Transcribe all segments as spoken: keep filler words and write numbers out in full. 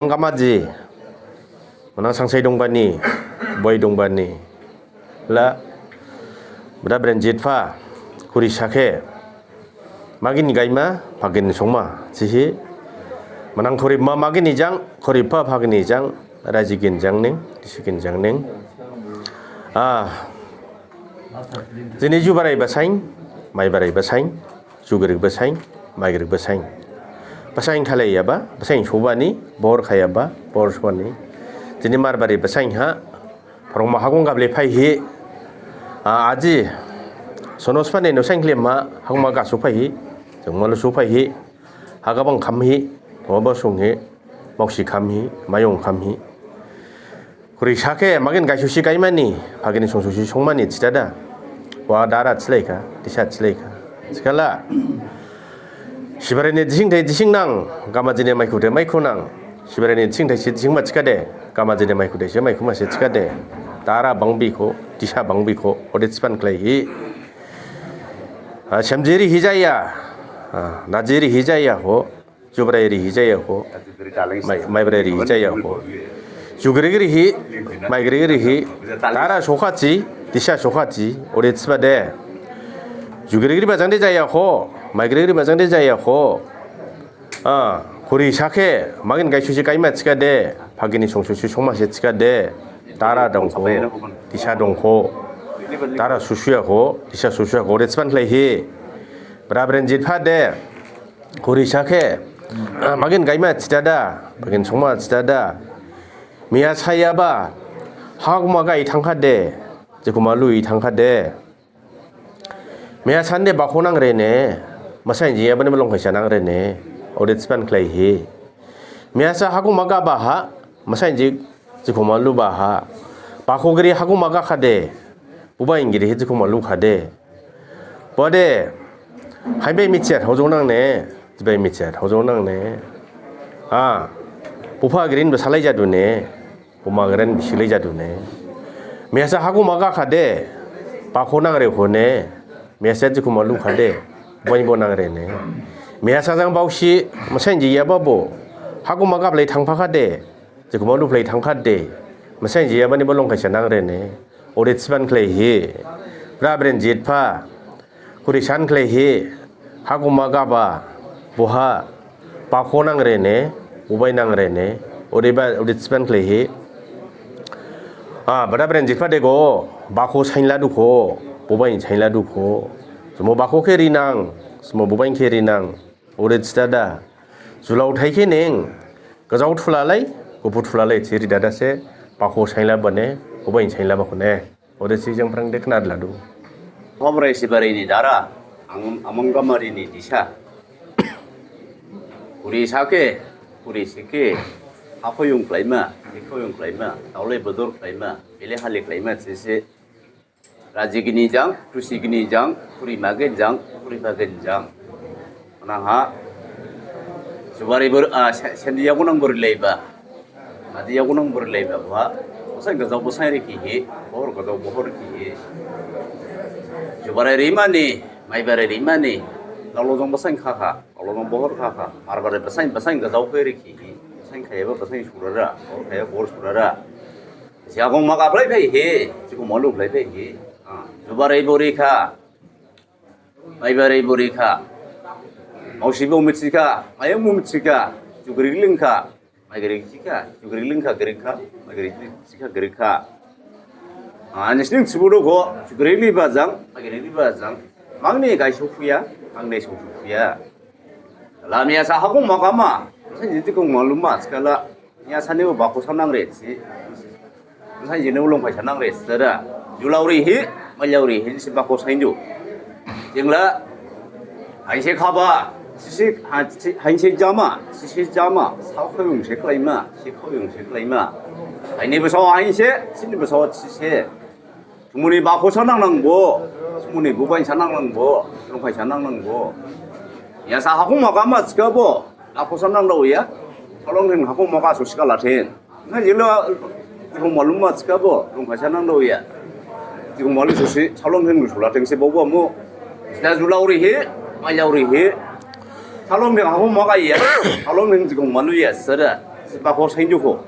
Gamaji, manang sangsai dongbani, boi dongbani, la, bada Brenjitpha, khuri sakhe, magin gaima, phagin songma, thihi, manang khuri ma magin ijang, khuri pha phagin ijang, raji gin jang ning, disi gin jang ning. Ah, jini jubarai basain, maibarai basain, jugrik basain, maigrik basain. Basain khalaiyaba, basain sobani, bohor khayaba, bohor sobani. Jini marbari basain ha, phorongma hagong gable phaihi. Ah, aji, sonosphane nosain khlema, hagongma gasu phaihi, jongmalu su phaihi, hagabang khamhi, thoma basunghi, mausi khamhi, mayung khamhi. Khuri sakhe, magin gaisusi gaimani, phagini songsusi songmani, thidada. Wa dara thilaikha, disa thilaikha. Thikhala. Sibarai ni dising thai dising nang, Gamajini maikhu thai maikhu nang. Sibarai ni dising thai si dising ma thikhade, Gamajini maikhu thai si maikhu ma si thikhade. Dara bangbi kho, disa bangbi kho, ode thiban khlaihi. Ah, semjiri hijaya, ah, najiri hijaya ho. Jubarai rihi jaya kho, mai, maibrai rihi jaya kho. Jugrik rihi, maigrik rihi, dara sokhathi, disa sokhathi, ode thiba de. Jugrik riba jang de jaya kho, maigrik riba jang de jaya kho. Ah, khuri sakhe, magin gaisusi gaima thikhade, phagini songsusi songma se thikhade, dara dong kho, disa dong kho, dara susuya kho, disa susuya kho, ode thiban khlaihi. Bra Brenjitpha de. Khuri sakhe, ah, magin gaima thidada, magin songma thidada. Miyasayaba, hagongma gai thangkhade, jikhoma lui thangkhade. Miyasande bakho nangrene, masainjiyabani malong khaisa nangrene, ode thiban khlaihi. Miyasa hagongma gabaha, masainji jikhoma lubaha. Bakho giri hagongma gakhade, bubain giri jikhoma lukhade. Bode, haibai mithiya thaojong nangne, jibai mithiya thaojong nangne. Ah, bupha grin basalai jadune, buma grin bisilai jadune. Miyasa hagongma gakhade, bakho nangre hone, miyasa jikhoma lukhade, baibo nangrene. Miyasa jang baosi, masainjiyaba bo, hagongma gablai thangphakhade, jikhoma lublai thangkhade, masainjiyabani malong khaisa nangrene. Ode thiban khlaihi, Bra Brenjitpha, khuri san khlaihi, hagongma gaba, boha, bakho nangrene, bubai nangrene, odeba, ode thiban khlaihi. Ah, bada Brenjitpha dego, bakho sainla dukho, bubai sainla dukho. Sumo bakho khe rinang, sumo bubai khe rinang, ode thidada. Julao thaikhe neng, gajao thulalai, guphu thulalai, thiri dada se, bakho sainla bane, bubai sainla bakhone. Ode si jang phrang de khnadladu. Hobrai Sibarai ni dara, ang-, Amang Gamari ni disa. Khuri sakhe, khuri sikhe, hakhoyung khlaima, sikhoyung khlaima, daolai bodor khlaima, bele hali khlaima, sese. Raji gini jang, khusi gini jang, khuri magin jang, khuri magin jang. Nangha, Jubarai bor, ah, se-, sendi yago nang borilaiba. Nadi yago nang borilaiba, bha. Basain gajao basain rikhihi, bohor gajao bohor rikhihi. Jubarai rimani, maibarai rimani, daolojong basain khakha, daolojong bohor khakha, marbarai basain, basain gajao khe rikhihi, basain khayaba basain surara, bohor khayaba bohor surara. Jagong maga phlai phaihi, jikhoma lu phlai phaihi. Ah, Jubarai bo rikha, maibarai bo rikha, mausi bo mithikha, mayung bo mithikha, jugrik lingkha, maigrik thikha, jugrik lingkha grikha, maigrik thikha grikha. Ah, nisning thibudo kho, jugrik liba jang, maigrik liba jang, mangni gaisophuya, mangni sophuya. Lamiya sa hakong magama, sa jiti kong maluma, skala. Miyasa ni bo bakho sa nangre si. Masainjik ni bo longphai sa nangre si da. Julao rihi, mailao rihi, si bakho saindu. Jingla, hainse khaba, sisi, ha-, si-, hainse jama, sisi jama, sao khaiyung se khlaima, si khaiyung se khlaima. Haini basao hainse, sini basao sise. Sumuni bakho sa nangnangbo, sumuni bubain sa nangnangbo, longphai sa nangnangbo. Miyasa hakong magama thikhabo, bakho sa nangdaoya, salong theng hakong maga so thikha latheng. Na jilo, hakong maluma thikhabo, longphai sa nangdaoya. Hakong malu so si, salong theng so latheng se baobo mu. Sida julao rihi, mailao rihi. Salong theng hakong magaya, salong theng hakong maluya, sida. Bakho sainju kho.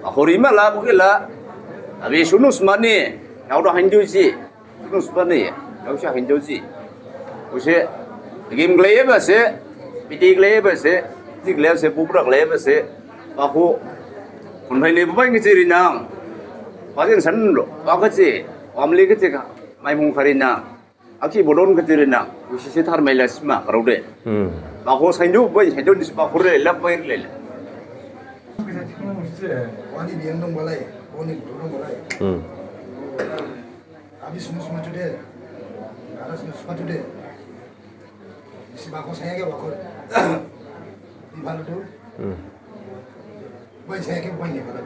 Bakho rima la bukhe la. Abi sunus mani. Yao da hanju ji. Sunus mani. Yao sha hanju ji. Use game glaiye ba se. Piti glaiye ba se. Ji glaiye se. Bubra glaiye ba se. Bakho. Khonthai le bubai ngi ji rinang. Bajen san lo. Bakho ji. Wamli khe ji ka. Maimung kharinang. Aki bodon khe ji rinang. Use se thar maila sima karau de. Hmm. Bakho sainju bai sainju dis bakho re lap bai le. Wani biang dong balai. Wani dong balai. Hmm. Abi sunu suma tude. Ada sunu suma tude. Si bakho saya ke bakho. Di balu tu. Hmm. Bai saya ke bai ni balu.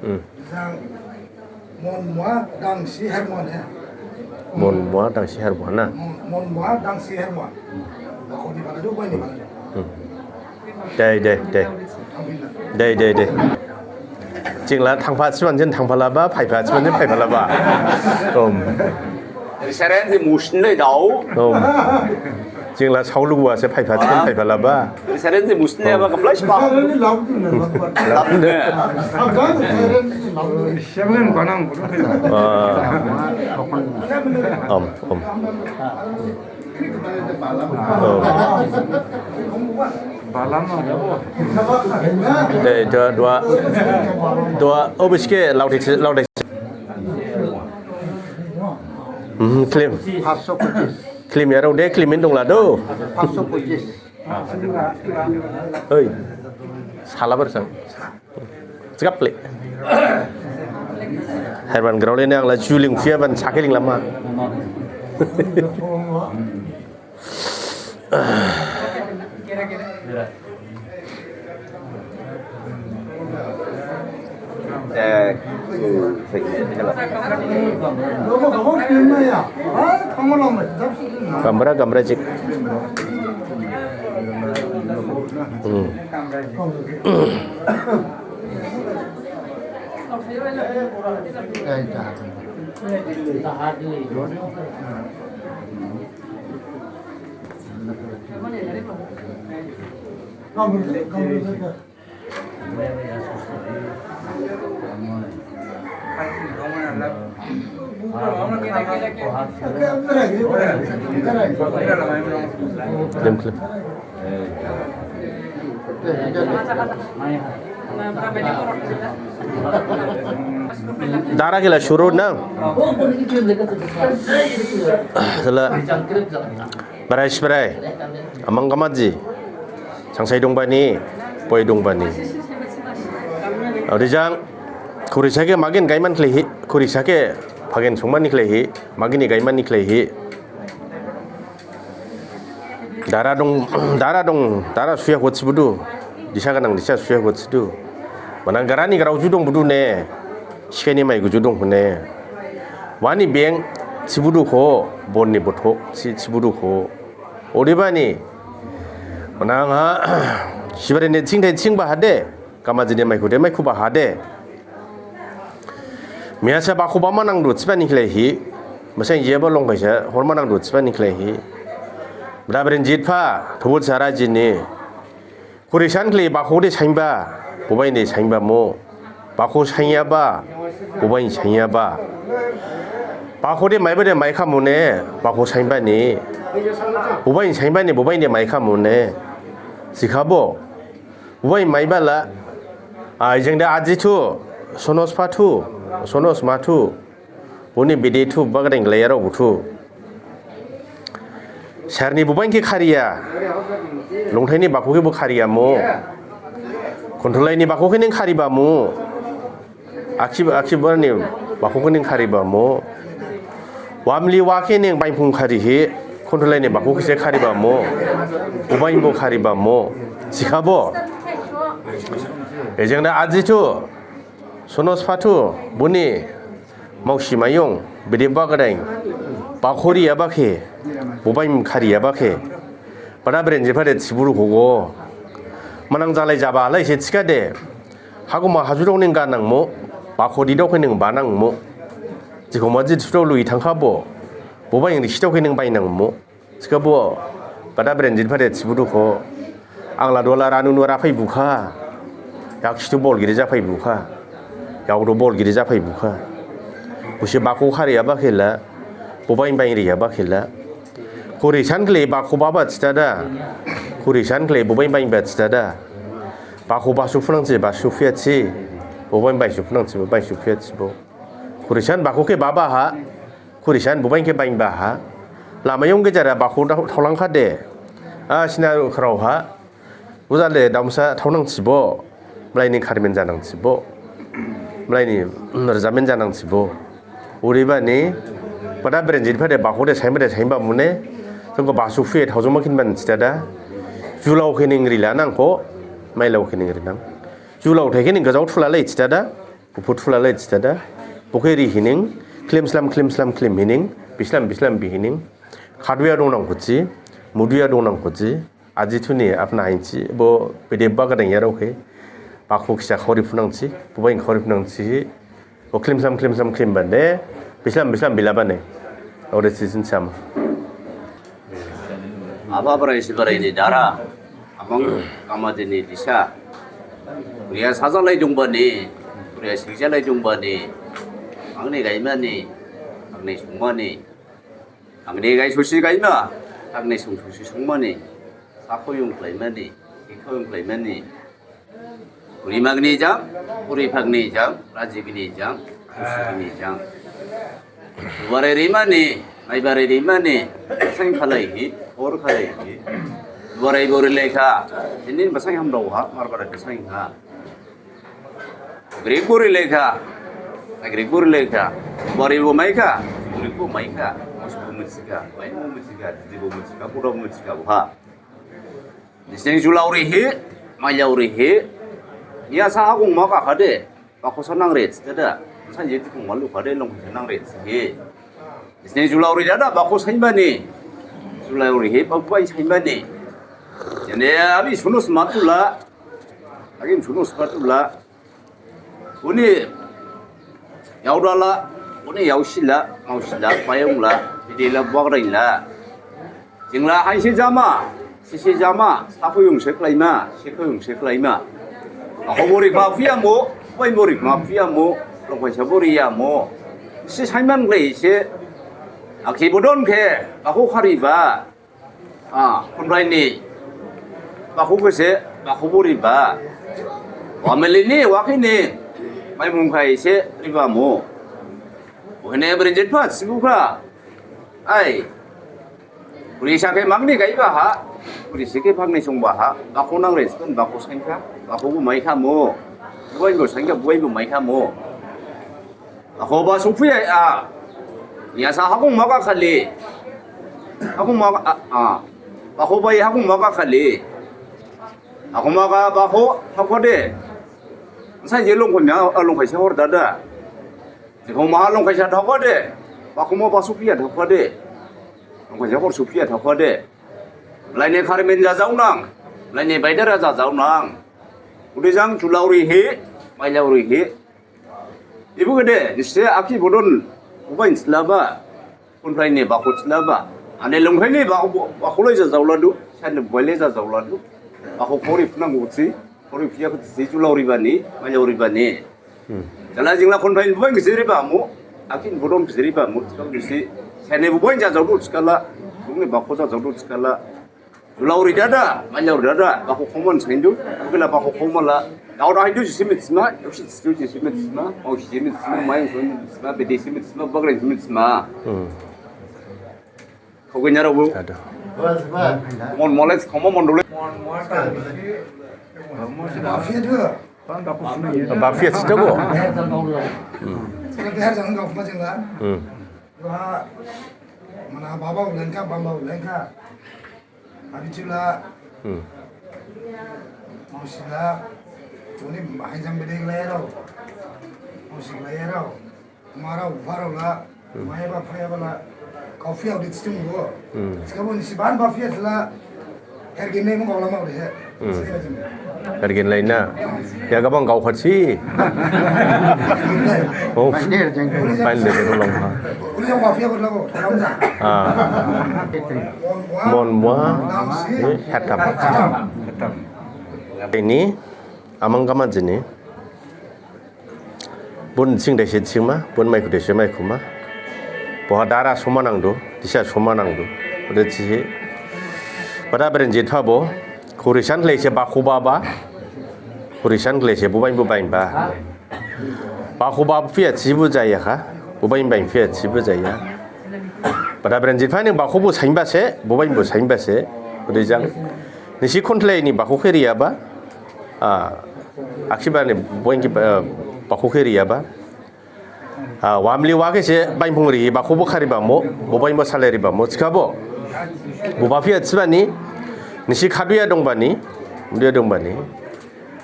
Hmm. Jang mon mua dang si her mua ya. Mon mua dang si her mua na. Mon, mon mua dang si her mua. Bakho ni balu tu bai ni balu tu. Hmm. Dai, dai, dai. Dai, dai, dai. Jingla thangpha siman jin thangpha laba, phaipha siman jin phaipha laba. Om. Seren si musin le dau. Om. Jingla saulu wa se phaipha siman phaipha laba. Seren si musin le ba kaplai spa. Lab ne. Seven banang. Ah. Om, om. Oh. Dei, dua, dua, dua, oh, biske, laudai, laudai. Hmm, klim. Klim ya, rau de, klim in dong la do. Oi, salah bersang. Cakap le. Herban grau le ni ang la juling fia ban sakeling lama. Gamra, gamra jik. Hmm. Dara kila shuru na. Sala. Berai si berai, amang kamaji, sangsai dongbani, poi dongbani. Orijang, khurisa khe magin gaiman khlaihi, khurisa khe phagen songmani khlaihi, magini gaimani khlaihi. Dara dong, dara dong, dara suya kho thibudu, disa ganang disa suya kho thidu. Manang garani garau ju dong budu ne, sikhaini mai guju dong hune. Wani beng thibudu kho, bonni botho si thibudu kho. Odebani, manang ha, sibare ne thingthai thingba hade, kamajine maikhu de maikhuba hade. Miyasa bakhuba manangdu thibani khlaihi, masang jeba longkhaisa, hor manangdu thibani khlaihi. Bra bren jitpha, thubut sara jini. Khuri san khlaihi bakho de sainba, bubain de sainba mo. Bakho sainyaba, bubain sainyaba. Bakho de maiba de maikha mune, bakho sainbani. Bubain sainbani, bubain de maikha mune. Sikhabo. Bubain maibala. Ai jeng de aji thu, sonos pha thu, sonos ma thu. Boni bede thu bagreng glayarao buthu. Sarni bubain khe khariya. Longthaini bakho khe bo khariya mo. Khonthulaini bakho khe ning khariba mo. Akhi, akhi barni bakho khe ning khariba mo. Wamli wa khe ning bainphung kharihi. Khonthulaini bakho khe se khariba mo. Bubain bo khariba mo. Sikhabo. Ejeng de aji thu. Sonos pha thu. Boni. Mausi mayung, bede bagreng, bakho riyaba khe, bubain khariyaba khe, bada bren jipha de thiburu khugo. Manang jalai jaba lai se thikhade, haguma hajurok ning ganang mo, bakho didok khe ning banang mo. Jikhoma jithudok lui thangkhabo, bubain risitok khe ning bainang mo. Thikhabo, bada bren jipha de thiburu kho. Ang la dola ranu nu raphai bukha. Yak situ bol giri japhai bukha. Yak do bol giri japhai bukha. Busi bakho khariyaba khela. Bubain bain riyaba khela. Khuri san khlai bakho baba thida da. Khuri san khlai bubain bain ba thida da. Bakho basu phunang thi, basu phiya thi. Bubain bain su phunang thi, bubain su phiya thi bo. Khuri san bakho khe baba ha. Khuri san bubain khe bain ba ha. Lama yong gejara bakho thaolang kha de. A sina khrao ha. Ujale damsa thaonang thibo, mlaini kharmin janang thibo, mlaini rjamin janang thibo. Uribani, pada brenjit phade bakho de sainba de sainba mune, jongkho basu phiye thaojoma khinban thida da, julao khening rila nangkho, mailao khening rinang. Julao thai khening gajao thulalai thida da, guphu thulalai thida da, bokhe rihining, khlim slam, khlim slam, khlim hining, bislam, bislam bihining, khaduya dongnang khuthi, muduya dongnang khuthi, Aji thuni apna hainsi bo bede bagadeng yarao khe, bakho kisa khori phunang thi, bubain khori phunang thi, bo khlim slam khlim slam khlim bane, bislam bislam bila bane. Ode season sama. Aba barai si barai ni dara, amang kama dini disa. Kuria sajalai dongbani, kuria sijalai dongbani, angni gaimani, angni sungmani. Angni gai susi gaima, angni sung susi sungmani, sakhoyung khlaimani, sikhoyung khlaimani. Uri magni jang, uri phagni jang, rajigni jang, susigni jang. Dubarai rimani, maibarai rimani, sain khalaihi, hor khalaihi. Dubarai bori lekha, ini basain hamdao ha, marbarai basain ha. Grik bori lekha, grik bori lekha. Bori bo maikha, grik bo maikha. Mos bo musikha, mai bo musikha, didi bo musikha, buda bo musikha, buha. Diseng julauri hi, mailauri hi. Niya sa hagung maka khade, bakho sa nangre, dada. Sa jeti kung malu khade, long sa nangre, hi. Diseng julauri dada, bakho sainbani. Julauri hi, bakho sainbani. Jene abi sunus matula. Agin sunus matula. Uni yaudala, uni yausila, mausila, payungla, bidila, buagrainla. Jingla haisi jama, sisi jama, sapuyung seklaima, sekuyung seklaima. Ako bori ma piyamo, bai bori ma piyamo, lokai sa bori yamo. Si saiman glai se, aki bodon khe, ako khariba. Ah, khunraini bakho khe se bakho bo riba. Family ni wakhini maimung khai se riba mo. Ohene brinjet pha sibukha. Ai. Puri sa khe magni gaiba ha. Puri si khe phagni songba ha. Bakho nang respect bakho sainka. Bakho bo maikha mo. Buai bo sainka buai bo maikha mo. Ako ba suphi ai a. Niya sa hakung maka khali. Hakung maka a, a. Ako ba hakung maka khali. Ako maka bakho hakho de. Sa je long ko nya a long kai sa hor dada. Ako ma long kai sa hakho de. Bakho ma ba suphi a hakho de. Long kai sa hor suphi a hakho de. Laine khar men ja jaunang. Laine baidara ja jaunang. Ude jang chulauri he, mailauri he. Ibu gede, nise aki bodon, ubain silaba, kunprai ni bakho silaba. Ane longkhai ni bakho, bakho lai ja jauladu, sani buai lai ja jauladu. Bakho khori phunang usi, khori phiya khusi chulauri bani, mailauri bani. Hmm. Jala jingla kunprai ni bubain gisi riba mo, aki bodon gisi riba mo, sikam gisi, sani bubain ja jaudu sikala, bungni bakho ja jaudu sikala. Julauri dada, mailauri dada, bakho khomon saindu, bila bakho khomala. Dau dau hindu jisi mitsma, yosi jisi jisi mitsma, mau jisi mitsma, mai jisi mitsma, bede jisi mitsma, bagre jisi mitsma. Hmm. Kau gini rau bu. Ada. Khomon moles, khomon mondole. Mafia tu. Mafia sih tu. Hmm. Sekarang dia jangan kau macam lah. Hmm. Wah, mana baba ulengka, baba ulengka. Abi chula. Hmm. Mausila. Tuni bahai jang bede layarau. Mausila layarau. Mara ufarau la. Hmm. Maya ba phaya bala. Kau phiya udah cium gua. Hmm. Sekarang ni si ban ba phiya sila. Hergin lai mung kau lama udah ya. Hmm. Saya aja. Hergin lai na. Ya gabang kau khat si. Oh. Pain de jeng. Pain de jeng long ha. Udah yang ba phiya kau lama. Lama sa. Ah. Mon mua. Mon mua. Nam si. Ni hatam. Hatam. Ini amang gama jini. Bun sing daise singma, bun maikhu daise maikhuma. Boha dara soma nangdu, disa soma nangdu. Ode thihi. Bada beren jitha bo, khurisan khlaise bakhu baba. Khurisan khlaise bubain bubain ba. Bakhu baba phiya thibu jaya kha, bubain bain phiya thibu jaya. Bada beren jitha ni bakhu bu sainba se, bubain bu sainba se. Ode jang. Nisi khonthleini bakhu khe riyaba. Ah, akhibani boingki, ah, bakhu khe riyaba. Ah, wamli wa khe se bainphung ri, bakhu bo khariba mo, bo bain bo salai riba mo, thikhabo. Bo ba phiya thibani, nisi khaduya dongbani, duya dongbani.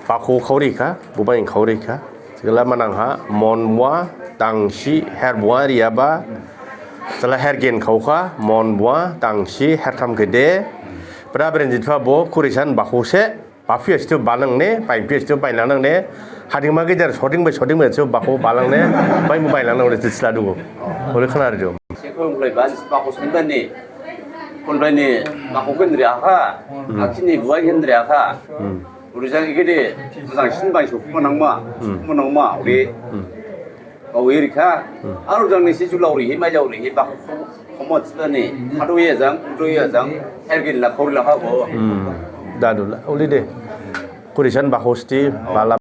Bakhu khaorikha, bo bain khaorikha. Thikhala manang ha, mon wa, tangsi, her bua riyaba. Sala her gen khaokha, mon bua, tangsi, her tham khe de. Bada beren jitha bo, khurisan bakhu se. Ba phiya situ balang ne, bain phiya situ bain lanang ne, hading ma gejer, soding bai soding bai situ bakhu balang ne, bain mu bain lanang ne, sila dugu. Ore khana ridu. Sekhon khulai ba, bakhu sainba ne, khulai ne, bakhu khe nri akha, akhini buai khe nri akha. Ore jang ikede, mojang sin bain sokuma nangma, sokuma nangma, ore. Kau iri kha, aro jang ni si ju lauri hi, mai lauri hi, bak khomot sani, hadu ya jang, udu ya jang, hergin la, khori la kha bo. Dadu la, uli de. Khurisan bakhu sti, bala